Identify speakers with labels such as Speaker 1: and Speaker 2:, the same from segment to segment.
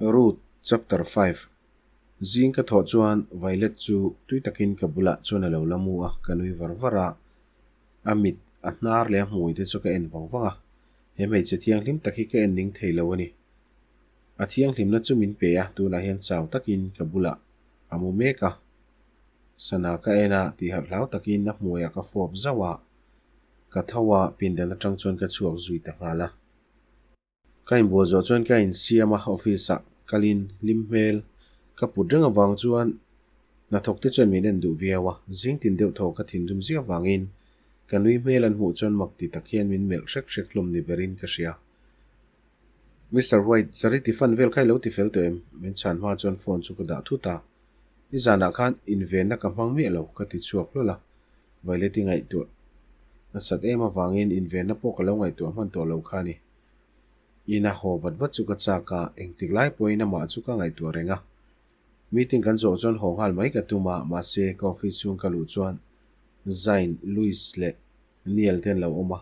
Speaker 1: Ruth, Chapter 5 Zing ka thawh chuan Violet chu tui takin ka bulah chuan a lo la mu a, ka nui var var a. A mit, a hnar leh a hmui te chu ka en vang vang a. He hmeichhe thianghlim tak hi ka en ning thei lo a ni. A thianghlimna chu min pe a, tunah hian chau takin ka bulah a mu mek a. Sana ka en a, tihharh hlau takin a hmuiah ka fawp zauh a. Ka tho a, pindan atang chuan ka chhuak zui ta nghal a. Ka inbual zawh chuan ka insiam a, office ah kalin hlim hmel ka put reng avang chuan hnathawk te chuan min en duh viau a, zing tin deuh thaw ka thinrim ziah avangin ka nui hmel an hmuh chuan mak ti tak hian min melh hrek hrek hlawm ni berin ka hria. Mister White, Charity fund vel kha i lo ti fel tawh em? Min chhan hma chuan phone chu ka dah thut a, nizanah khan invenna ka hmang miah lo ka ti chhuak hlawl a, Violet-i ngaihtuah nasat em avangin invenna pawh ka lo ngaihtuah hman tawh lo kha a ni. Ina haw vat vat chu ka chak a, engtik lai pawhin amah chu ka ngaihtuah reng a. Meeting kan zawh chuan haw nghal mai ka tum a, mahse ka office chhung ka luh chuan Zain, Louis leh Niel te an lo awm a.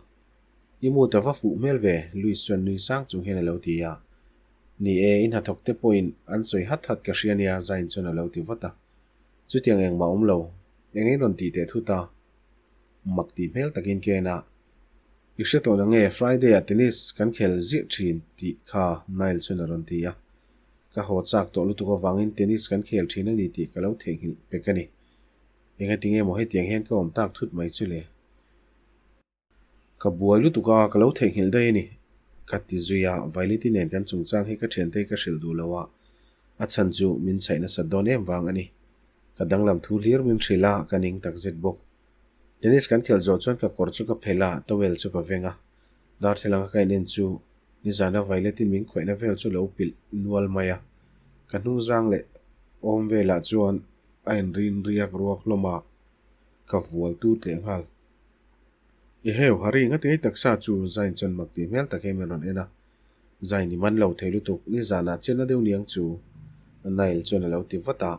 Speaker 1: I mu ta va fuh hmel ve, Louis chuan nui sang chung hian a lo ti a. Ni e, i hnathawk te pawhin an sawi hat hat ka hria nia, Zain chuan a lo ti vat a. Chutiang engmah awm lo, eng in rawn tih teh thut a? Mak tih hmel takin ka en a. I hre tawh nange Friday ah tennis kan khel ziah thin tih kha Niall chuan a rawn ti a. Ka haw chak tawh lutuk avangin tennis kan khel thin a ni tih ka lo theihnghilh pek a ni. Engatinge maw hetiang hian ka awm tak thut mai chu le? Ka buai lutuk a, ka lo theihnghilh daih a ni, ka ti zui a, Vailiti nen kan chungchang hi ka thiante hi ka hrilh duh lo a, a chhan chu min chhaih nasat dawn em vang a ni. Ka danglam thu hlir min hrilh a, ka ning takzet bawk. Tennis kan khelh zawh chuan ka kawr chu ka phelh a, towel chu ka veng a, darthlalang a ka in en chu nizana Violet-in min khawihna vel chu lo pilh nual mai a, ka hnungzang leh awm velah chuan a inrin riak ruak hlawm a, ka vual tut leh nghal. I heu, Harry, ngati ngei taksa chu Zain chuan mak tih hmel tak hian min rawn en a. Zain i man lo thei lutuk, nizanah chenna deuh niang chu Niall chuan a lo ti vat a.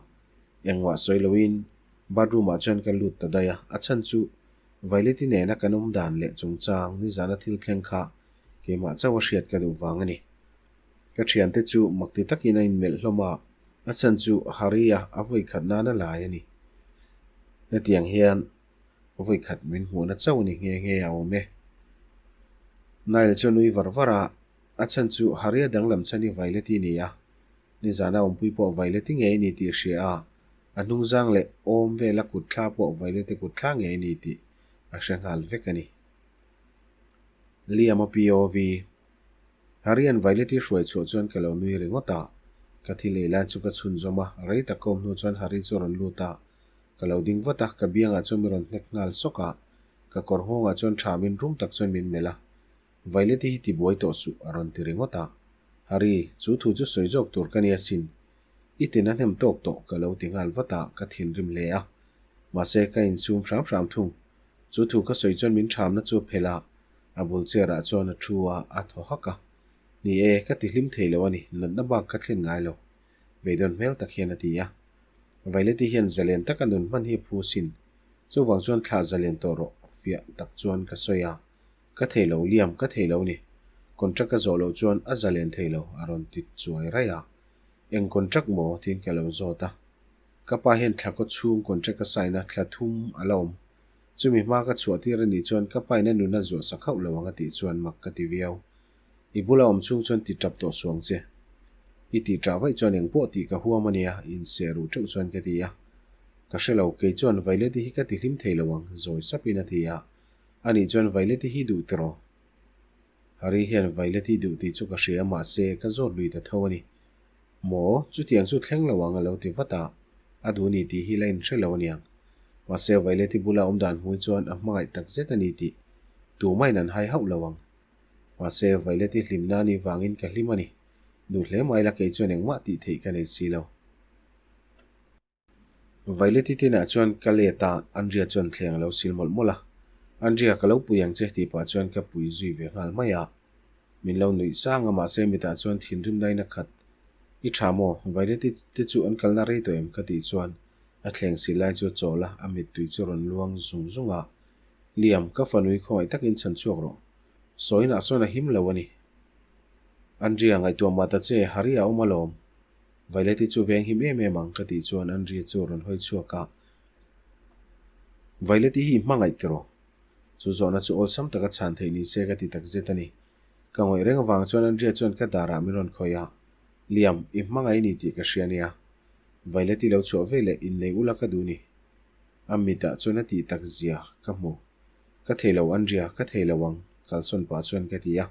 Speaker 1: Engmah sawi loin bathroom ah chuan ka lut ta daih a, a chhan chu Violet-i nena kan awm dan leh chungchang nizana thil thleng kha keimah chauh a hriat ka duh vang a ni. Ka thiante chu mak ti takin a inmelh hlawm a, a chhan chu Harry-a a vawi khat nana lai a ni. Hetiang hian vawi khat min hmuhna chauh a ni nghe nghe a awm e. Niall chu a nui var var a, a chhan chu Harry-a danglam chhan hi Violet-i a ni a. Nizana awmpui pawh Violet-i ngei a ni tih a hria a, a hnungzang leh awm vela kut thla pawh Violet-i kut thla ngei a ni tih a hre nghal vek a ni. Liam-a POV Harry-a'n Violet-i hruai chhuah chuan ka lo nui ringawt a, ka thil ei lai chu ka chhunzawm a, rei tak ka awm hnu chuan Harry chu a rawn lut a, ka lo ding vat a, ka biangah chuan min rawn hnek nghal sawk a, ka kawr nghawngah chuan tha min rum tak chuan min melh a. Violet-i hi tibuai tawh suh, a rawn ti ringawt a. Harry, chu thu chu sawi zawk tur ka nia sin. I tin a hnem tawk tawh, ka lo ti nghal vat a, ka thinrim hle a. Mahse, ka insum hram hram thung. Chu thu ka sawi chuan min thamna chu a phelh a, a bul chair ah chuan a thu a, a thaw hak a. Ni e, ka ti hlim thei lo a ni, natna bak ka thlen ngai lo. Beidawn hmel tak hian a ti a. Violet-i hian zalen taka nun hman hi a phu sin. Chuvang chuan thlah zalen tawh rawh, fiah tak chuan ka sawi a. Ka thei lo liam, ka thei lo ni. Contract ka zawh loh chuan a zalen thei lo, a rawn ti chuai raih a. Eng contract maw? tiin ka lo zawt a. Ka pa hian thla kaw chhung contract a sign a, thla thum a la awm. Chumi hma ka chhuah tir a nih chuan ka pa in a nun a zuah sak hauh lo ang a tih chuan mak ka ti viau. I bula awm chhung chuan ti tap tawh suang che. I tih tah vaih chuan eng pawh tih ka huam a nia, inseh ruh teuh chuan ka ti a. Ka hre lo, kei chuan Violet-i hi ka ti hlim thei lo ang, zawi sapin a ti a. Anih chuan Violet-i hi duh tiraw? Harry hian Violet-i duh tih chu ka hria mahse ka zawt lui ta tho a ni. Maw, chutiang chu thleng lo ang a lo ti vat a, a duh ni tih hi la inhre lo aniang. Mahse Violet-i bula awm dan hmui chuan a hmangaih tak zet a ni tih tumahin an hai hauh lo ang. Mahse Violet-i hlimna anih vangin ka hlim a ni. Duh hle mai la kei chuan engmah tih theih ka nei si lo. Violet-i tinah chuan ka let a, Andrea chuan thleng a lo sil mawlh mawlh a. Andrea, ka lo pui ang che tih pah chuan ka pui zui ve nghal mai a. Min lo nuih sang a, mahse mitah chuan thinrim dain a khat. I tha maw? Violet-i te chu an kalna rei tawh em? ka tih chuan a thleng sil lai chu a chawl a, a mittui chu a rawn luang zung zung a. Liam, ka fanui khawngaih takin chhan chhuak rawh. Sawinah sawn a him lo a ni. Andrea, ngaihtuah mah ta che, Harry a awm alawm. Violet-i chu venghim em em ang ka tih chuan Andrea chu a rawn hawi chhuak a. Violet-i hi i hmangaih tiraw? Chu zawhna chu awlsam taka chhan theih ni se ka ti tak zet a ni. Ka ngawih reng avang chuan Andrea chuan ka darah min rawn khawih a, Liam, i hmangaih ni tih ka hria nia. Violet-i lo chhuah ve leh innei ula ka duh ni. A mitah chuan a tih tak zia ka hmu. Ka thei lo Andrea, ka thei lo ang, kalsawn pah chuan ka ti a.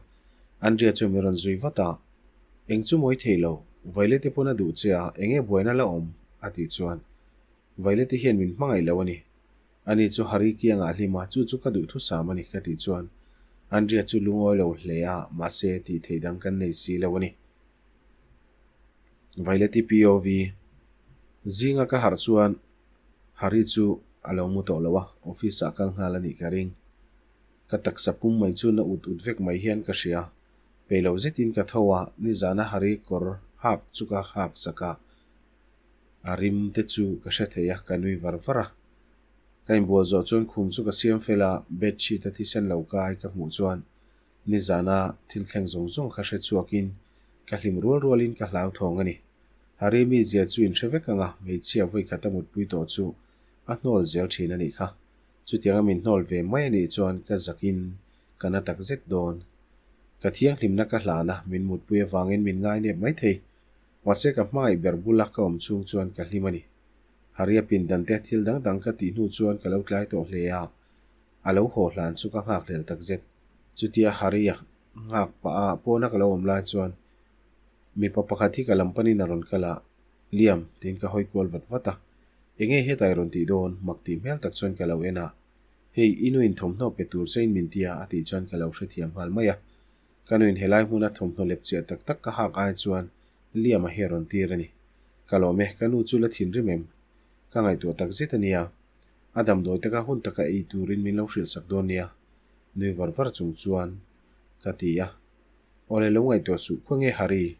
Speaker 1: Andrea chu min rawn zui vat a, Eng chu mawi thei lo, Violet-i pawn a duh che a, eng nge buaina la awm? a tih chuan Violet-i hian min hmangaih lo a ni. Ani chu Harry kiangah a hlim a, chu chu ka duhthusam a ni ka tih chuan Andrea chu lungawi lo hle a, mahse tih theih dang kan nei si lo a ni. Violet-i POV Zinga ka harh chuan Harry chu a lo mu tawh lo a, office ah kal nghal a nih ka ring. Ka taksa pum mai chu na ut ut vek mai hian ka hria. Peih lo zetin ka tho a, nizana Harry kawr hak chu ka hak sak a. A rim te chu ka hre thei a, ka nui var var a. Ka inbual zawh chuan khum chu ka siam fel a, bed sheet a thisen lo kai ka hmuh chuan nizana thil thleng zawng zawng kha hre chhuakin ka hlim rual rualin ka hlauthawng a ni. Harry mizia chu inhre vek ang a, hmeichhia vawikhat a mutpui tawh chu a hnawl zel thin a nih kha. Chutianga min hnawl ve mai a nih chuan ka zakin ka na tak zet dawn. Ka thianghlimna ka hlan a, min mutpui avangin min ngainep maithei. Mahse ka hmangaih ber bula ka awm chhung chuan ka hlim a ni. Haria pindan te thil dang dang ka tih hnu chuan ka lo tlai tawh hle a, a lo haw hlan chu ka nghakhlel takzet. Chutia Haria nghak pah a pawna ka lo awm lai chuan mipa pakhat hi ka lam panin a rawn kal a, Liam, tiin ka hawi kual vat vat a. Enge hetah i rawn tih dawn? Mak tih hmel tak chuan ka lo en a. Hei, i nuin thawmhnaw pe tur che in min ti a, a tih chuan ka lo hrethiam nghal mai a. Ka nuin helai hmuna thawmhnaw lep chiah tak tak ka hak ai chuan Liam a hi a rawn tir a ni. Ka lawm e, ka nu chu la thinrim em? Ka ngaihtuah tak zet a nia. A damdawi taka hun taka ei turin min lo hrilhsak dawn nia, nui var var chung chuan ka ti a. Awle lo ngaihtuah suh khaw nge Harry?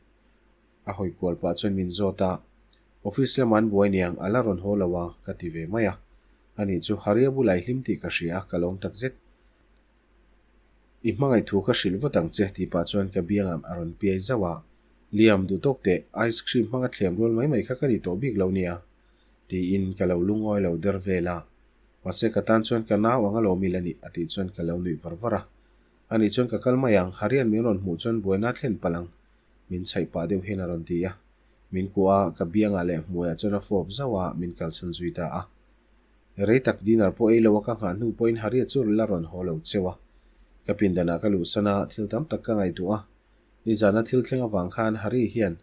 Speaker 1: A hawi kual pah chuan min zawt a. Office lamah an buai niang, a la rawn haw lo a, ka ti ve mai a. Ani chu Harry a bulah i hlim tih ka hria a, ka lawm tak zet. I hmangaih thu ka hrilh vat ang che tih pah chuan ka biangah a rawn piai zauh a, Liam, duh tawk teh, ice cream hmanga thlem rual mai mai kha ka ni tawh bik lo nia, tiin ka lo lungawi lo der vel a. Mahse ka tan chuan ka nau ang alawm ila nih a tih chuan ka lo nuih var var a. Ani chuan ka kal mai ang, Harian min rawn hmuh chuan buaina a thlen palh ang, min chhaih pah deuh hian a rawn ti a. Min kuah a, ka biangah leh hmuaiah chuan a fawp zauh a, min kalsan zui ta a. Rei tak dinner pawh ei lo a ka nghah hnu pawhin Harriet chu la rawn haw lo cheu a. Ka pindanah ka luhsan a, thil tam tak ka ngaihtuah a. Nizana thil thleng avang khan Harry hian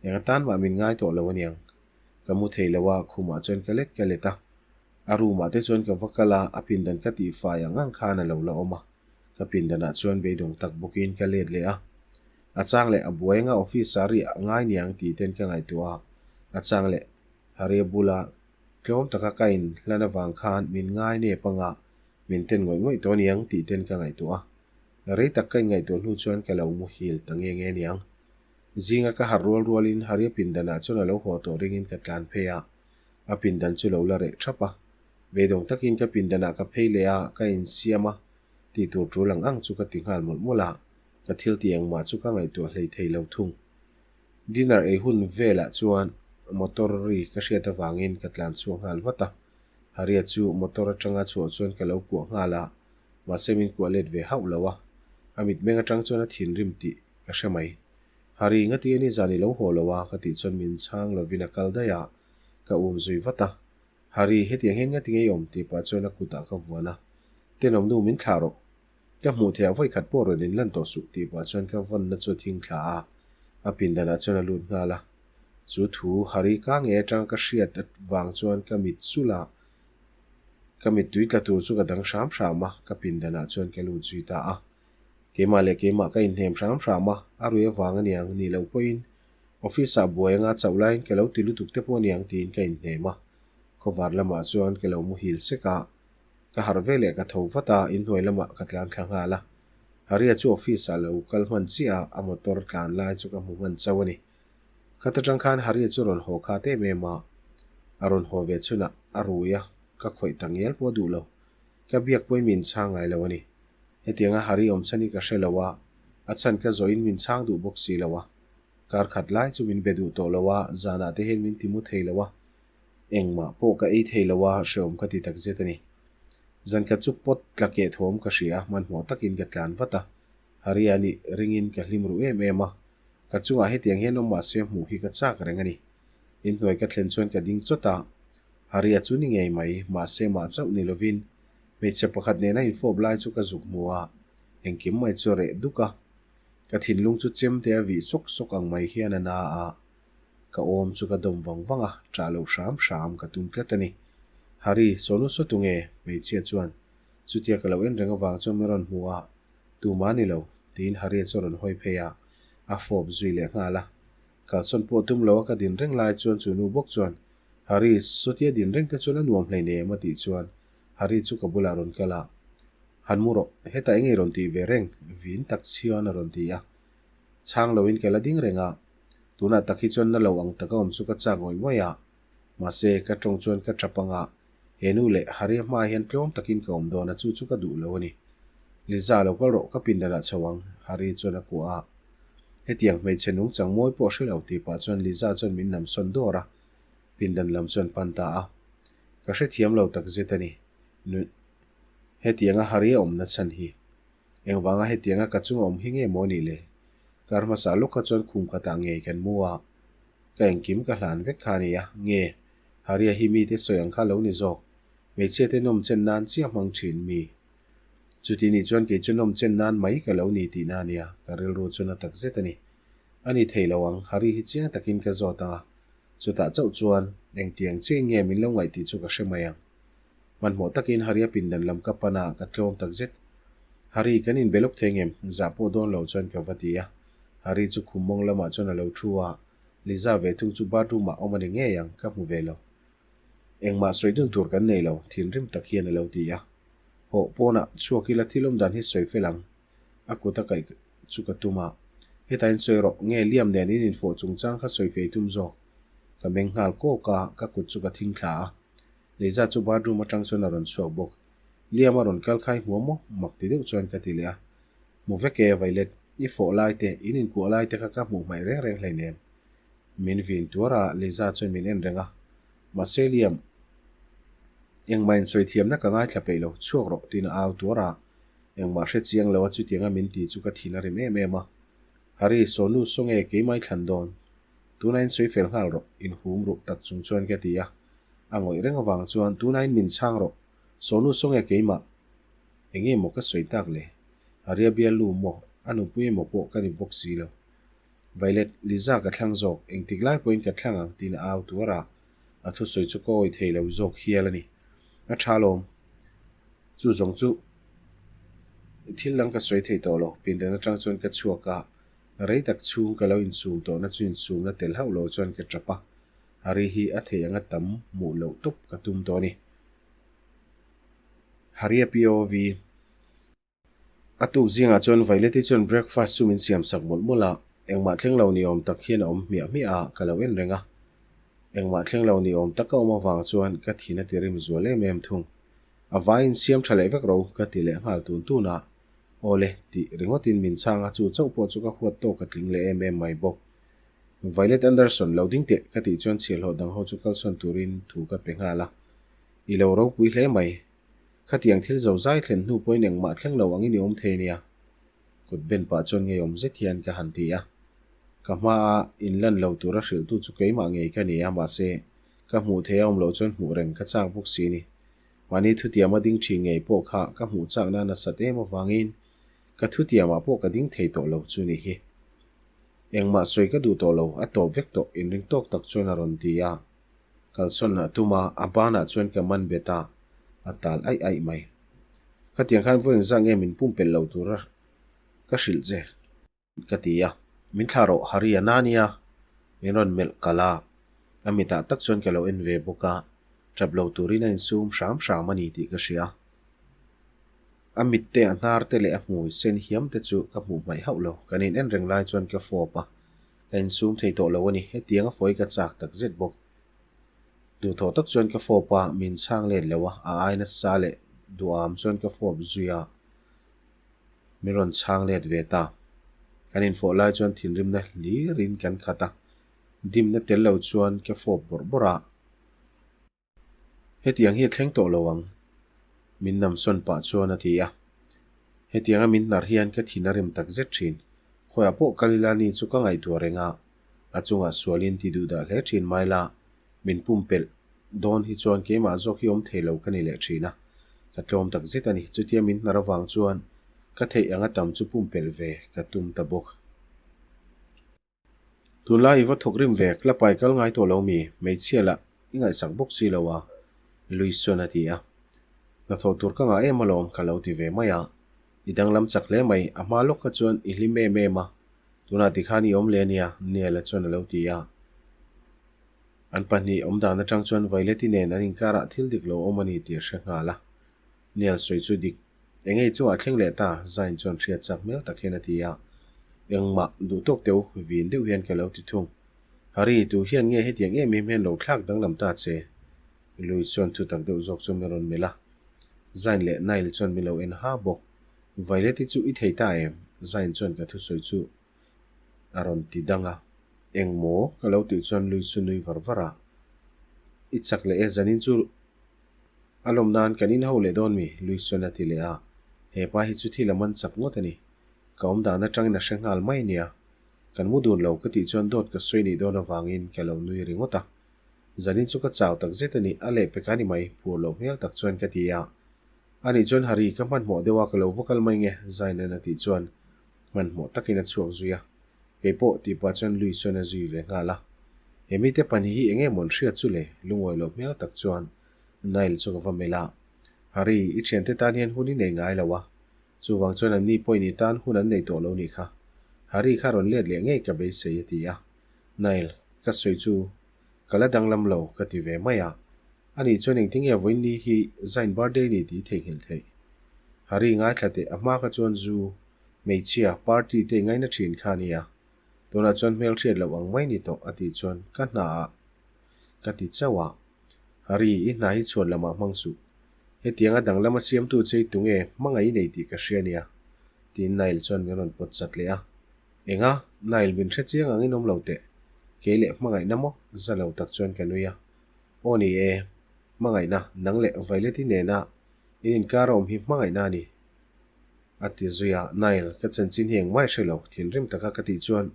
Speaker 1: eng atan mah min ngai tawh lo aniang. Ka mu thei lo a, khumah chuan ka let ka let a. A room ah te chuan ka va kal a, a pindan ka tih fai ang ang khan a lo la awm a. Ka pindanah chuan beidawng tak bawkin ka let leh a. A chang leh a buai anga office ah riah a ngai niang tih ten ka ngaihtuah a. A chang leh Harry bula Tlawm taka ka in hlan avang khan min ngai nep anga min ten ngawih ngawih tawh aniang tih ten ka ngaihtuah a. Rei tak ka in ngaihtuah hnu chuan ka lo muhil ta nge nge aniang. Zinga ka harh rual rualin Haria pindanah chuan a lo haw tawh ringin ka tlan phei a, a pindan chu lo la reh thap a. Beidawng takin ka pindanah ka phei leh a, ka insiam a, tih tur tul ang ang chu ka ti nghal mawlh mawlh a, ka thil tih engmah chu ka ngaihtuah hlei thei lo thung. Dinner ei hun velah chuan motor ri ka hriat avangin ka tlan chhuak nghal vat a, Harriet chu motor atanga chhuah chuan ka lo kuah nghal a, mahse min kuah let ve hauh lo a, a mitmeng atang chuan a thinrim tih ka hre mai. Harry, ngati a nizan i lo haw lo a? ka tih chuan min chhang lovin a kal daih a, ka um zui vat a. Harry, hetiang hian ngati ngei awm? tih pah chuan a kutah ka vuan a, Tenawmnu min thlah rawh. Ka hmuh theih ah vawi khat pawh rawn inlan tawh suh tih pah chuan ka vawnna chu a thing thla a, a pindan ah chuan a lut nghal a. Chu thu Hari ka nge atanga ka hriat vang chuan ka mit sulh a, ka mittui tla tur chu ka dang hram hram a, ka pindan ah chuan ka lut zui ta a. Keimah leh keimah ka inhnem hram hram a, a rui avang aniang nih loh pawhin office ah buai anga chauh laiin ka lo ti lutuk te pawh aniang tiin ka inhnem a. Khawvar lamah chuan ka lo muhil sek a. Ka harh ve leh ka tho vat a, inhnuai lamah ka tlan thla nghal a. Haria chu office ah lo kal hman chiah a, a motor tlan lai chu ka hmu hman chauh a ni. Khat atang khan Haria chu rawn haw khat em em a, a rawn haw ve chhunah a rui a, ka khawih ta ngial pawh duh lo. Ka biak pawhin min chhang ngai lo a ni. Hetianga Hari awm chhan hi ka hre lo a, a chhan ka zawhin min chhang duh bawk si lo a. Kar khat lai chu min be duh tawh lo a, zanah te hian min ti mu thei lo a, engmah pawh ka ei thei lo a, hrehawm ka ti takzet a ni. Zan khat chu pot tla keh thawm ka hria a, hmanhmawh takin ka tlan vat a, Haria nih ringin ka hlim ruh em em a, ka chungah hetiang hian awm mahse hmuh hi ka chak reng a ni. Inhnuai ka thlen chuan ka ding chawt a, Haria chu ni ngei mai, mahse mah chauh ni lovin hmeichhe pakhat nena infawp lai chu ka zuk hmu a, engkim mai chu a reh duk a. Ka thinlung chu chem te a vih sawk sawk ang mai hian a na a, ka awm chu ka dawm vang vang a, ṭah loh hram hram ka tum tlat a ni. Hari, sawnu saw tu nge? Hmeichhia chuan chutia ka lo en reng avang chuan min rawn hmu a, Tumah ni lo, tiin Hari chu a rawn hawi phei a, a fawp zui leh nghal a. Kalsawn pawh tum lo a ka din reng lai chuan chu nu bawk chuan, Hari, sawtia din reng te chuan a nuam hleinem a tih chuan Hari chu ka bulah rawn kal a, Han mu rawh, hetah eng ei rawn tih ve reng? Vin tak chhian a rawn ti a. Chhang loin ka la ding reng a, tunah tak hi chuan na lo ang taka awm chu ka chak ngawih ngawih a. Mahse, ka tawng chuan ka tap ang a, he nu leh Haria hmaah hian tlawm takin ka awm dawn a, chu chu ka duh lo a ni. Liza, lo kal rawh, ka pindanah chho ang, Hari chuan a kuah a. Hetiang hmeichhe nungchang mawi pawh hre lo tih pah chuan Liza chuan min namsawn dawr a, pindan lam chuan pan ta a. Ka hrethiam lo takzet a ni. Nu, hetianga Hari a awmna chhan hi. Engvanga hetianga ka chunga awm hi nge maw nih le? Kar hmasa lawk kha chuan khum khatah ngei kan mu a. Ka engkim ka hlan vek kha a nia. Nge, Haria hi mite sawi ang kha lo ni zawk. Hmeichhia te nawm chen nan chiah hmang thin mi. Chuti nih chuan kei chu nawm chen nan mai ka lo ni tihna a nia. Ka rilru chuan a takzet a ni. A ni thei lo ang, Hari hi chiang takin ka zawt ang a. Chutah chauh chuan engtiang chiahin nge min lo ngaih tih chu ka hre mai ang. Hmanhmawh takin Haria pindan lam ka pan a, ka tlawm takzet. Hari, kan inbe lawk thei ngem? Zah pawh dawn lo chuan ka va ti a. Hari chu khum mawng lamah chuan a lo thu a, Liza ve thung chu bathroom ah awm a ni ngei ang, ka hmu ve lo. Engmah sawi dun tur kan nei lo, thinrim tak hian a lo ti a. Hawh, pawnah chhuak ila thil awm dan hi sawi fel ang. A kut a kaih chu ka tum a, Hetah in sawi rawh, nge Liam nen in infawh chungchang kha sawi fei tum zawk. Ka meng nghal kawk a, ka kut chu ka thing thla a. Liza chu bathroom atang chuan a rawn chhuak bawk. Liam a rawn kal khai hmuam maw? Mak ti deuh chuan ka ti leh a. Hmu vek e, Violet, i fawh lai te, in inkuah lai te kha ka hmuh hmaih reng reng hleinem. Min vin tuar a, Liza chuan min en reng a. Mahse Liam, engmah insawi thiamna ka ngaithla peih lo, chhuak rawh tiin a au tuar a. Engmah hre chiang lo a chutianga min ti chu ka thin a rim em em a. Hari, Sonu saw nge keimah i thlan dawn? Tunah in sawi fel nghal rawh, in hum ruh tak chung chuan ka ti a. A ngawih reng avang chuan tunah in min chhang rawh, Sonu saw nge keimah? Enge maw ka sawi tak le? Haria biallu maw, a nupui emaw pawh ka ni bawk si lo. Violet, Liza ka thlang zawk, engtik lai pawhin ka thlang ang tiin a au tuar a, a thusawi chu ka awi thei lo zawk hial a ni. A tha lawm. Chu zawng chu thil dang ka sawi thei tawh lo, pindan atang chuan ka chhuak a, rei tak chhung ka lo insum tawhna chu insumna tel hauh lo chuan ka tap a, Hari hi a thei anga tam hmuh loh tawp ka tum tawh a ni. Haria POV. A tuk zingah chuan Vaileti chuan breakfast chu min siam sak mawlh mawlh a, engmah thleng lo ni awm tak hian a awm hmiah hmiah a, ka lo en reng a. Engmah thleng lo ni awm taka awm avang chuan ka thin a ti rim zual em em thung. A vaiin siam tha leh vek ro ka ti leh nghal tun tun a, Aw le, tih ringawtin min chhang a, chu chauh pawh chu ka huat tawk ka tling leh em em mai bawk. Violet Anderson, lo ding teh, ka tih chuan chhiahhlawh dang ho chu kalsawn turin thu ka pe nghal a. I lo ropui hle mai. Khatiang thil zo zai thlen hnu pawhin engmah thleng lo angin i awm thei nia. Kut ben pah chuan ngeiawm zet hian ka han ti a. Ka hmaa inlan lo tura hrilhtu chu keimah ngei ka ni a, mahse, ka hmuh theih a awm loh chuan hmuh reng ka chak bawk si ni. Mahni thutiama ding thin ngei pawh kha ka hmuh chakna nasat em avangin ka thutiamah pawh ka ding thei tawh lo chu ni hi. Engmah sawi ka duh tawh lo, a tawp vek tawh inring tawk tak chuan a rawn ti a. Kalsawn a tum a, a banah chuan ka man bet a, a tal aih aih mai. Khatiang khan vawi engzah nge min pumpelh lo tura ka hrilh che? Ka ti a, min thlah rawh Hari a na nia, min rawn melh kalh a, a mitah tak chuan ka lo en ve bawk a, tap lo turin a insum hram hram a ni tih ka hria. A mit te, a hnar te leh a hmui sen hiam te chu ka hmuh hmaih hauh lo, kan in en reng lai chuan ka fawp a, ka insum thei tawh lo a ni, hetiang a fawi ka chak tak zet bawk. Duhthawh tak chuan ka fawp a, min chhang let lo a, a ai nasa leh duham chuan ka fawp zui a. Min rawn chhang let ve ta. Kan infawh lai chuan thinrimna hlirin kan khat a, dimna tel lo chuan ka fawp bawrh bawrh a. Hetiang hi a thleng tawh lo ang, min namsawn pah chuan a ti a. Hetianga min hnar hian ka thin a rim tak zet thin. Khawiah pawh kal ila ni chu ka ngaihtuah reng a, a chungah sualin ti duh dah hle thin mai la, min pumpelh dawn hi chuan keimah zawk hi awm thei lo ka ni leh thin a. Ka tlawm tak zet a ni. Chutia min hnar avang chuan ka theih anga tam chu pumpelh ve ka tum ta bawk. Tunlai i va thawk rim ve, club ah i kal ngai tawh lo mi? Hmeichhia lah i ngaihsak bawk si lo a, Luis chuan a ti a. Hnathawh tur ka ngah em alawm ka lo ti ve mai a. I danglam chak hle mai, a hma lawk kha chuan i hlim em em a, tunah tikhan i awm leh a nia, Niala chuan a lo ti a. An pahnih awmdan atang chuan Violet-i nen an inkarah thil dik lo awm a ni tih a hre nghal a. Nial sawi chu dik eng ei chungah thleng leh ta, Zain chuan hriat chak hmel tak hian a ti a. Engmah duh tawk teuh vin deuh hian ka lo ti thung. Harry, tu hian nge hetiang em em hian lo thlak danglam ta che? Louis chuan thu tak deuh zawk chu min rawn melh a. Zain leh Niall chuan min lo en ha bawk. Violet-i chu i thei ta em? Zain chuan ka thusawi chu a rawn ti dang a. Eng maw? Ka lo tih chuan Louis chu nui var var a. I chak leh e, zanin chu A lawm nan kan inho leh dawn mi? Louis chuan a ti leh a. He pa hi chu thil a man chak ngawt a ni. Ka awm dan atangin a hre nghal mai nia. Kan mu dun lo ka tih chuan dawt ka sawi nih dawn avangin ka lo nui ringawt a. Zanin chu ka chau tak zet a ni, a leh pek a ni mai, phur loh hmel tak chuan ka ti a. Anih chuan Harry, ka hmanhmawh deuh a ka lo va kal mai nge, Zaina'n a tih chuan hmanhmawh takin a chhuak zui a. Kei pawh tih pah chuan Louis chuan a zui ve nghal a. He mite pahnih hi eng nge mawn hriat chu le? Lungawi loh hmel tak chuan Niall chu ka va melh a. Harry, i thiante tan hian hun i nei ngai lo a. Chuvang chuan anni pawhin i tan hun an nei tawh lo nih kha. Harry kha rawn let leh ngei ka beisei a ti a. Niall, ka sawi chu ka la danglam lo ka ti ve mai a. Ani chuan engtin nge vawiin hi Zain birthday ni tih i theihnghilh theih? Harry ngaithla teh, a hma kha chuan zu, hmeichhia, party te i ngaina thin kha a nia. Tunah chuan hmelhriat loh ang mai ni tawh a tih chuan ka hna ah ka ti chauh a. Harry, i hna hi chhuan lamah hmang suh. Hetianga danglama siamtu che i tunge hmangaih i nei tih ka hria nia tiin Niall chuan min rawn pawt chat leh a. Enga? Niall min hre chiang angin awm lo teh. Kei leh hmangaihna maw? Za lo tak chuan ka nui a. Aw ni e, hmangaihna, nang leh Violet-i nena in inkar a awm hi hmangaihna a ni, a ti zui a. Niall, ka chanchin hi engmah i hre lo, thinrim taka ka tih chuan,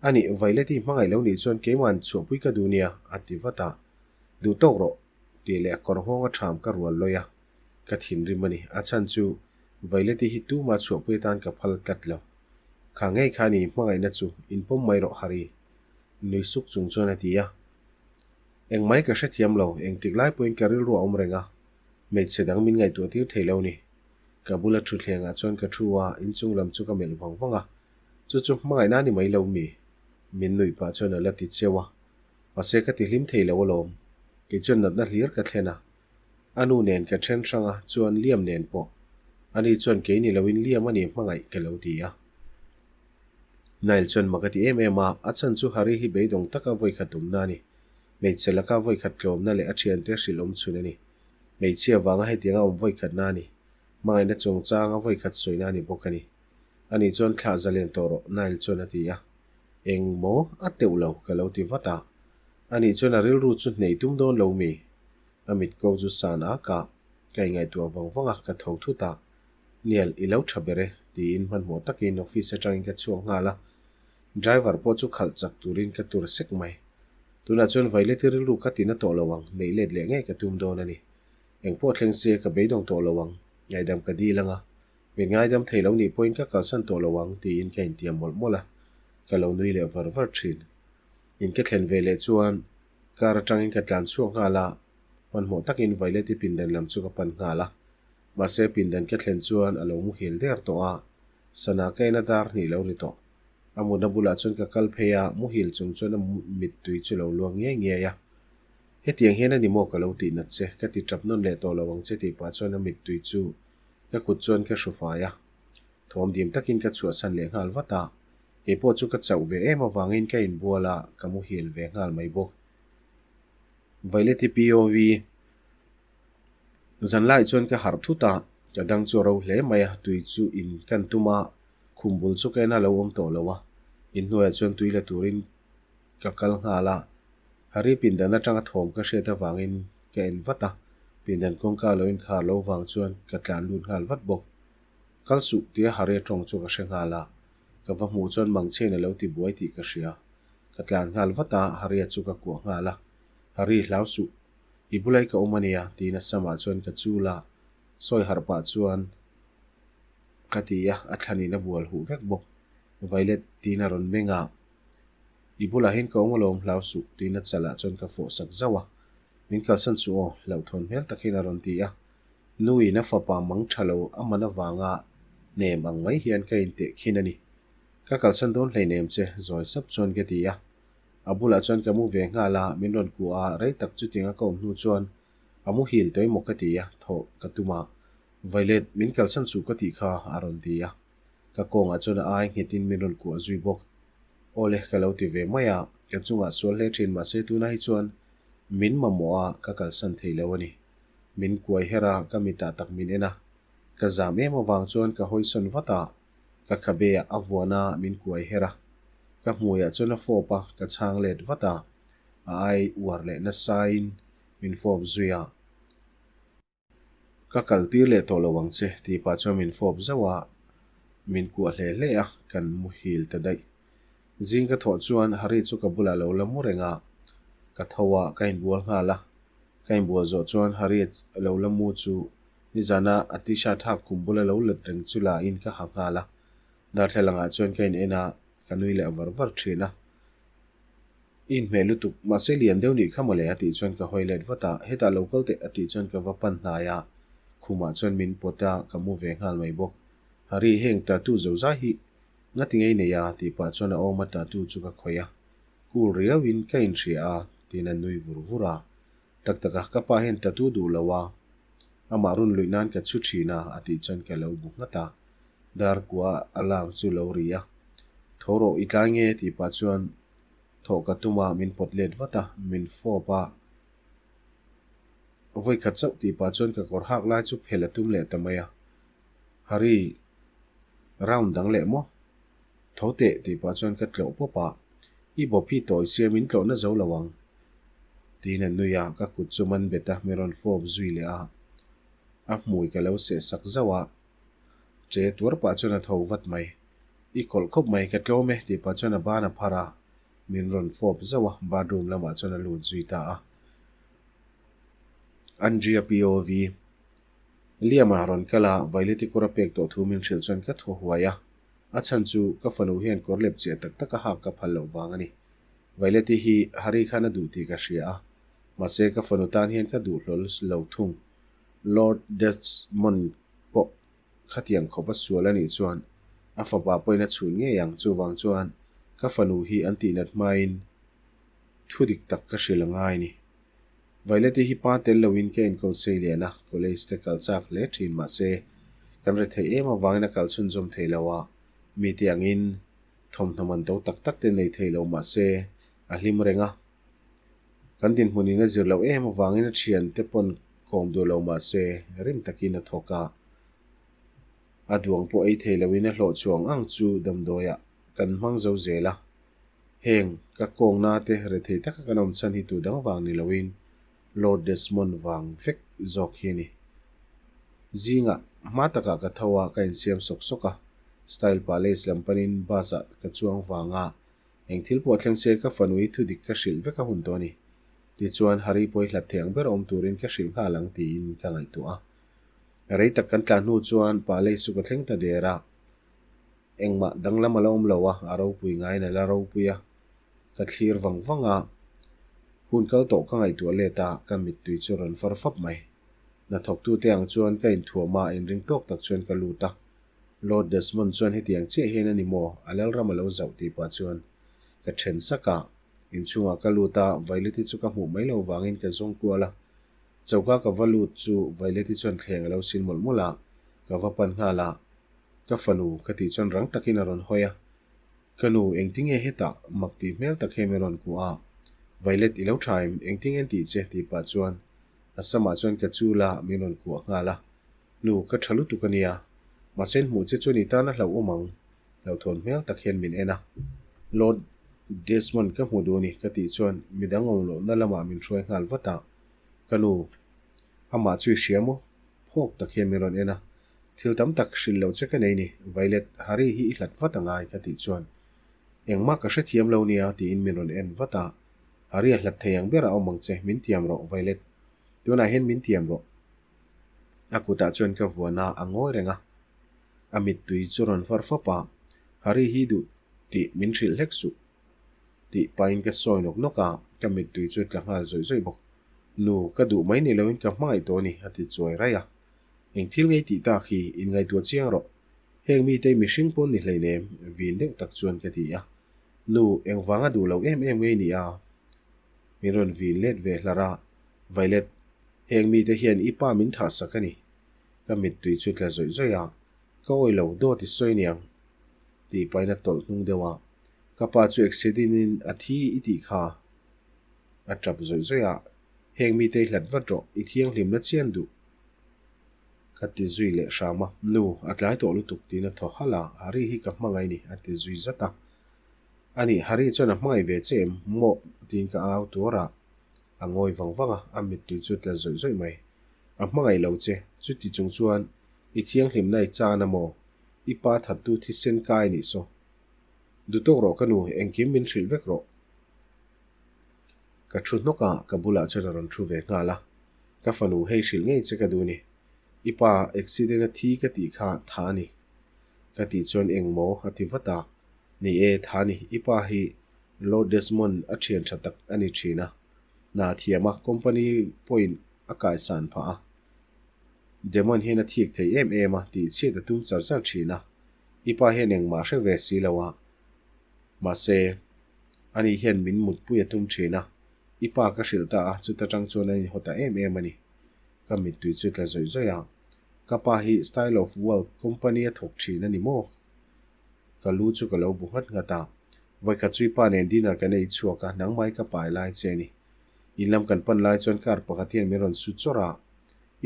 Speaker 1: A nih, Violet-i hmangaih lo nih chuan keima'n chhuahpui ka duh nia, a ti vat a. Duh tawk rawh, tih leh kawr nghawng a ṭham ka rual lawi a, ka thinrim a ni. A chhan chu Violet-i hi tuma chhuahpui atan ka phal tlat lo. Kha ngei kha ni, hmangaihna chu inpawm mai rawh, Harry, nui suk chung chuan a ti a. Engmai ka hrethiam lo, engtik lai pawhin ka rilru a awm reng a, hmeichhe dang min ngaihtuah tir thei lo ni. Ka bula thutthlengah chuan ka thu a, inchung lam chu ka melh vang vang a, chu chu hmangaihna a ni mai lo mi? Min nuih pah chuan a la ti cheu a, mahse ka ti hlim thei lo alawm. Kei chuan natna hlir ka thlen a, a nu nen ka then hrang a, chuan Liam nen pawh. Ani chuan kei ni loin Liam a ni hmangaih ka lo ti a. Niall chuan mak a ti em em a, a chhan chu Harry hi beidawng taka vawikhat awmna a ni. Hmeichhe laka vawikhat tlawmna leh a thiante hrilh awm chhun a ni. Hmeichhia vanga hetianga awm vawikhatna a ni. Hmangaihna chungchanga vawikhat sawina a ni bawk a ni. Ani chuan thlah zalen tawh rawh, Niall chuan a ti a. Eng maw? A teuh lo, ka lo ti vat a. Ani chuan a rilru chu hnei tum dawn lo mi? A mit ko chu san ak a, ka ingaihtuah vang vang a, ka tho thut a. Nial, i lo tha ber e, tiin hmanhmawh takin office atangin ka chhuak nghal a. Driver pawh chu khalh chak turin ka tur sek mai. Tunah chuan Violet-i rilru ka tina tawh lo ang, neih let leh ngei ka tum dawn a ni. Engpawh thleng se ka beidawng tawh lo ang, ngaidam ka dil anga. Min ngaidam thei lo nih pawhin ka kalsan tawh lo ang, tiin ka intiam mawlh mawlh a. Ka lo nui leh var var thin. In ka thlen ve leh chuan car atangin ka tlan chhuak nghal a, hmanhmawh takin Violet-i pindan lam chu ka pan nghal a. Mahse pindan ka thlen chuan a lo muhil der tawh a, sana ka en a dar hnih lo ri tawh. A mutna bulah chuan ka kal phei a, muhil chung chuan a mittui chu lo luang ngiai ngiai a. Hetiang hian a ni maw ka lo tih nat che, ka ti tap nawn leh tawh lo ang che tih pah chuan a mittui chu ka kut chuan ka hru fai a. Thawm dim takin ka chhuahsan leh nghal vat a, kei pawh chu ka chauh ve em avangin ka inbual a, ka muhil ve nghal mai bawk. Vaileti POV. Zan lai chuan ka harh thut a, ka dang chu a ro hle mai a, tui chu in kan tum a, Khum bul chu ka en a lo awm tawh lo a, inhnuaiah chuan tui la turin ka kal nghal a. Harry pindan atanga thawm ka hriat avangin ka en vat a, pindan kawngka lo inkhar lo vang chuan ka tlan lut nghal vat bawk. Kal suh tia Harry a tawng chu ka hre nghal a, ka va hmuh chuan mangchhiain a lo ti buai tih ka hria. Ka tlan nghal vat a, Harry-a chu ka kuah nghal a. Harry, hlau suh. I bulai ka awm a nia, tiin a samah chuan ka chul a, sawi harh pah chuan ka ti a, a thlanin a bual huh vek bawk. Violet, tiin a rawn meng a, I bulah hian ka awm alawm, hlau suh, tiin a chalah chuan ka fawh sak zauh a. Min kalsan suh aw, hlauhthawn hmel tak hian a rawn ti a. Nuin a fapa mang tha lo a man avanga hnem ang mai hian ka inteh khin a ni. Ka kalsan dawn hleinem che, zawi sap chuan ka ti a. A bulah chuan ka mu ve nghal a, min rawn kuah a, rei tak chutianga ka awm hnu chuan a muhil tawh emaw ka ti a, thawh ka tum a. Violet, min kalsan suh ka tih kha, a rawn ti a. Ka kawngah chuan a ai nghetin min rawn kuah zui bawk. Awle, ka lo ti ve mai a, ka chungah sual hle thin mahse tunah hi chuan min mamawh a, ka kalsan thei lo a ni. Min kuai her a, ka mitah tak min en a. Ka zam em avang chuan ka hawisawn vat a, ka khabe ah a vuan a, min kuai her a. Ka hmuiah chuan a fawp a, ka chhang let vat a, a ai uar leh nasain min fawp zui a. Ka kal tir leh tawh lo ang che tih pah chuan min fawp zauh a, min kuah hle hle a, kan muhil ta daih. Zing ka thawh chuan Harry chu ka bulah lo la mu reng a, ka tho a, ka inbual nghal a. Ka inbual zawh chuan Harry lo la mu chu nizana a t-shirt hak kum bula lo let reng chu la in ka ha nghal a. Darthlalang ah chuan ka in en a, ka nui leh var var thin a. I inhmeh lutuk, mahse lian deuh nih kha mawle a tih chuan ka hawi let vat a, hetah lo kal teh a tih chuan ka va pan hnai a, khumah chuan min pawt a, ka mu ve nghal mai bawk. Harry, heng tattoo zo zai hi ngati ngei nei a tih pah chuan a awm a tattoo chu ka khawih a, cool riau in ka inhria a tiin a nui vur vur a. Tak tak a, ka pa hian tattoo duh lo a, amah run luih nan ka chhu thin a a tih chuan ka lo bu nghat a, dar kua alarm chu lo ri a, Tho rawh i tlai nge tih pah chuan Thawh ka tum a, min pawt let vat a, min fawp a, vawi khat chauh tih pah chuan ka kawr hak lai chu phelh a tum leh ta mai a. Harry, round dang leh maw? Tho teh tih pah chuan ka tlawh pawp a, I bawp hi tawi sia min tlawhna zo lo ang. Tiin a nui a, ka kut chu man bet a, min rawn fawp zui leh a, a hmui ka lo seh sak zauh a, che tuar pah chuan a tho vat mai. I kawlh khawp mai, ka tlawm e, tih pah chuan a ban a phar a, min rawn fawp zauh a, bathroom lamah chuan a lut zui ta a. Andrea POV Liam-a rawn kal a, Violet-i kawr a pek tawh thu min hrilh chuan ka thaw huai a, a chhan chu ka fanu hian kawr lep chiah tak tak a hak ka phal loh vang a ni. Violet-i hi Harry khan a duh tih ka hria a, mahse ka fanu tan hian ka duh hlawl lo thung. Lord Desmond pawh Khatiang khawp a sual a nih chuan a fapa pawhin a chhun ngei ang, chuvang chuan ka fanu hi an tihnat hmain thu dik tak ka hrilh a ngai ni. Violet-i hi pa tel loin ka enkawl sei lian a, college te kal chak hle thin mahse kan ri theih em avangin a kal chhunzawm thei lo a, mite angin thawmhnaw man to tak tak te nei thei lo mahse a hlim reng a. Kan dinhmunin a zir loh em avangin a thiante pawn kawm duh lo mahse rim takin a thawk a. A duang pawh ei thei loin a hlawh chuang ang chu damdawiah kan hmang zo zel a. Heng ka kawngna te rethei taka kan awm chhan hi tu dang vang ni loin Lord Desmond vang vek zawk hi a ni. Zingah hma takah ka tho a, ka insiam sawk sawk a. Style Palace lam panin bus ah ka chuang vang a. Eng thil pawh thleng se ka fanu hi thu dik ka hrilh vek a hun tawh a ni. Tichuan, Harry pawh i hlat thei ang ber awm turin ka hrilh nghal ang tiin ka ngaihtuah a. Rei tak kan tlan hnu chuan pa lei chu ka thleng ta der a. Engmah danglam a la awm lo a, a ropui ngaiin a la ropui a. Ka thlir vang vang a, hun kal tawh ka ngaihtuah let a, ka mittui chu rawn far fap mai. Hnathawktute ang chuan ka inthuam a, inring tawk tak chuan ka lut a. Lord Desmond chuan hetiang chiah hian a ni maw, a lalram a lo zauh tih pah chuan ka then sak a. Inchhungah ka lut a, Violet-i chu ka hmuh mai lo vangin ka zawng kual a. Choka ka va lut chu Violet-i chuan thleng a lo sil mawlh mawlh a, ka va pan nghal a. Ka fanu, ka tih chuan rang takin a rawn hawi a. Ka nu, engtinge hetah? mak tih hmel tak hian min rawn kuah a. Violet, i lo tha em? Engtinge an tih che? tih pah chuan a samah chuan ka chul a, min rawn kuah nghal a. Nu, ka tha lutuk a nia. Mahse hmuh che chuan i tan a hlauh awm ang. Hlauhthawn hmel tak hian min en a. Lord Desmond ka hmu duh a ni ka tih chuan midang awm lohna lamah min hruai nghal vat a. Ka nu, amah chu i hria maw? Phawk tak hian min rawn en a. Thil tam tak hrilh loh che ka nei ni, Violet, Harry hi i hlat vat angai ka tih chuan engmah ka hrethiam lo nia tiin min rawn en vat a. Harry a hlat thei ang ber a awm ang che, min tiam rawh Violet. Tunah hian min tiam rawh. A kutah chuan ka vuan a, a ngawi reng a. A mittui chu rawn far fap a, Harry hi duh tih min hrilh hlek suh tih pahin ka sawi nawk nawk a, ka mittui chu tla nghal zawih zawih bawk. Nu, ka duh mai ni loin ka hmangaih tawh a ni, a ti chuai raih a. Eng thil ngei tih tak hi inngaihtuah chiang rawh. Heng mite mihring pawn ni hleinem, vin deuh tak chuan ka ti a. Nu, engvanga duh lo em em ngei ni a? Min rawn vin let ve hlar a, Violet, heng mite hian i pa min thah sak a ni. Ka mittui chu tla zawih zawih a, ka awi lo, dawt i sawi niang tih pahin a tawlh hnung deuh a. Ka pa chu accident in a thi i tih kha a tap zawih zawih a, heng mite i hlat vat rawh, i thianghlimna chian duh ka ti zui leh hram a. Nu, a tlai tawh lutuk tiin a thaw halh a, Hari hi ka hmangaih ni a ti zui zat a. A nih, Hari chuan a hmangaih ve che em? Mawh tiin ka au tuar a. A ngawi vang vang a, a mittui chu tla zawih zawih mai. A hmangaih lo che, chuti chung chuan i thianghlimna i chan a maw? I pa thattu thisen kai nih saw. Duhtawk rawh ka nu, engkim min hrilh vek rawh. Ka thu hnawk a, ka bulah chuan a rawn thu ve nghal a. Ka fanu hei hrilh ngei che ka duh ni. I pa accident a thi ka tih kha tha a ni. Ka tih chuan eng maw a ti vat a. Ni e, tha ni, i pa hi Lord Desmond a thian tha tak a ni thin a, hna a thiam a, company pawhin a kaisan phah a. Demon hian a thik thei em em a, tih chhiat a tum char char thin a, i pa hian engmah hre ve si lo a, mahse, ani hian min mutpui a tum thin a, i pa ka hrilh ta a, chuta tang chuan a inhaw ta em em a ni. Ka mittui chu tla zawih zawih a, ka pa hi Style of World company a thawk thin a ni maw? Ka lu chu ka lo bu nghat nghat a. Vawikhat chu i pa nen dinner kan ei chhuak a, nangmah i ka pai lai che a ni. In lam kan pan lai chuan car pakhat hian min rawn su chawrh a,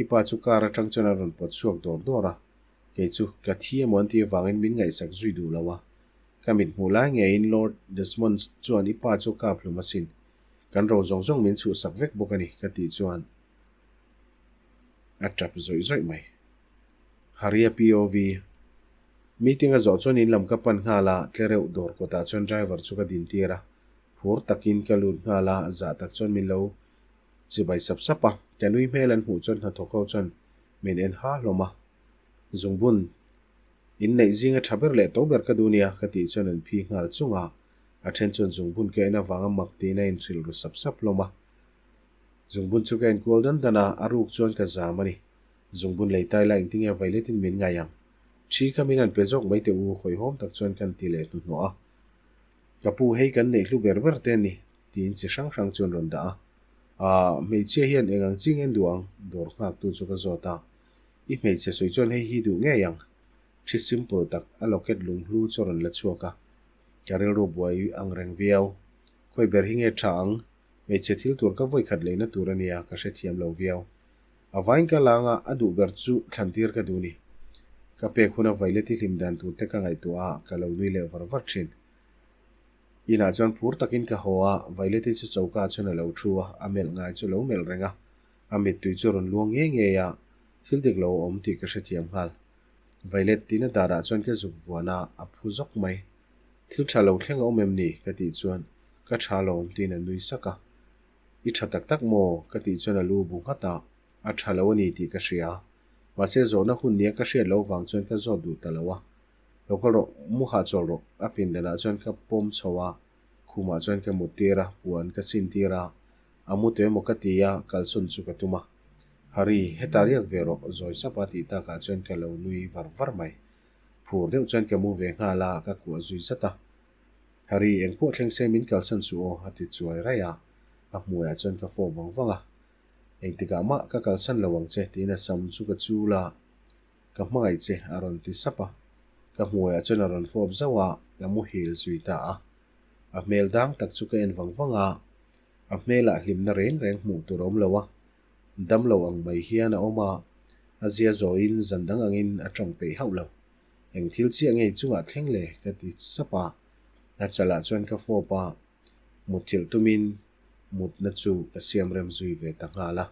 Speaker 1: i pa chu car atang chuan a rawn pawt chhuak dawr dawr a. Kei chu ka thi emaw an tih avangin min ngaihsak zui duh lo a. Ka mit hmuh lai ngeiin Lord Desmond chuan i pa chu kap hlum asin. Kan ro zawng zawng min chhuhsak vek bawk a ni ka tih chuan a tap zawih zawih mai. Haria POV. Meeting a zawh chuan in lam ka pan nghal a, tlereuh dawr kawtah chuan driver chu ka din tir a, phur takin ka lut nghal a, zah tak chuan min lo chibai sap sap a, ka nui hmel an hmuh chuan hnathawk ho chuan min en ha hlawm a, zungbun in neih zinga tha ber leh to ber ka duh nia ka tih chuan an phi nghal chung a, a then chuan zungbun ka en avanga mak tiin a inhrilh ru sap sap hlawm a, zungbun chu ka enkual dan dan a, a ruk chuan ka zam a ni. Zungbun lei tai la engtinge vailetin min ngai ang? Thi kha min han pe zawk mai teh u, hawihhawm tak chuan kan ti leh hnuhnawh a. Ka pu, hei kan neih hlu ber ber te a ni, tiin chi hrang hrang chuan rawn dah a. Aah, hmeichhia hian eng ang chi nge an duh ang? Dawr nghaktu chu ka zawt a. I hmeichhe sawi chuan hei hi duh ngei ang. Thi simple tak a locket lunghlu chu a rawn la chhuak a. Ka rilru buai ang reng viau. Khawi ber hi nge tha ang? Hmeichhe thil tur ka vawikhat leina tur a nia, ka hrethiam lo viau. A vain ka lang a, a duh ber chu thlan tir ka duh ni. Ka pek huna Violet i hlim dan tur te ka ngaihtuah a, ka lo nui leh var var thin. Inah chuan phur takin ka haw a, Violet i chu choka ah chuan a lo thu a, a melh ngai chu a lo melh reng a. A mittui chu a rawn luang ngei ngei a, thil dik lo a awm tih ka hrethiam nghal. Violet tina darah chuan ka zuk vuan a, a phu zawk mai. Thil tha lo thleng a awm em ni? ka tih chuan ka tha lo awm tiin a nui sak a. I tha tak tak maw? ka tih chuan a lu bu nghat a, a tha lo a ni tih ka hria. Mahse zawhna hun nia ka hriat loh vang chuan ka zawt duh ta lo a. Lo kal rawh, mu hahchawl rawh. A pindanah chuan ka pawm chho a, khumah chuan ka mut tir a, puan ka sin tir a. A mu teh emaw ka ti a, kalsawn chu ka tum a. Harry, hetah riak ve rawh, zawi sapa tih takah chuan ka lo nui var var mai. Phur deuh chuan ka mu ve nghal a, ka kuah zui zat a. Harry, engpawh thleng se min kalsan suh aw, a ti chuai raih a. A hmuaiah chuan ka fawp vang vang a. Engtikah mah ka kalsan lo ang che, tiin a sam chu ka chul a. Ka hmangaih che, a rawn ti sap a. Ka hmuaiah chuan a rawn fawp zauh a, a muhil zui ta a. A hmel dang tak chu ka en vang vang a. A hmelah hlimna reng reng hmuh tur a awm lo a. Damlo ang mai hian a awm a, a zia zawiin zan dang angin a tawng peih hauh lo. Eng thil chiah nge i chungah thleng le? ka ti sap a, a chalah chuan ka fawp a, mutthilh tumin mutna chu ka siam rem zui ve ta nghal a.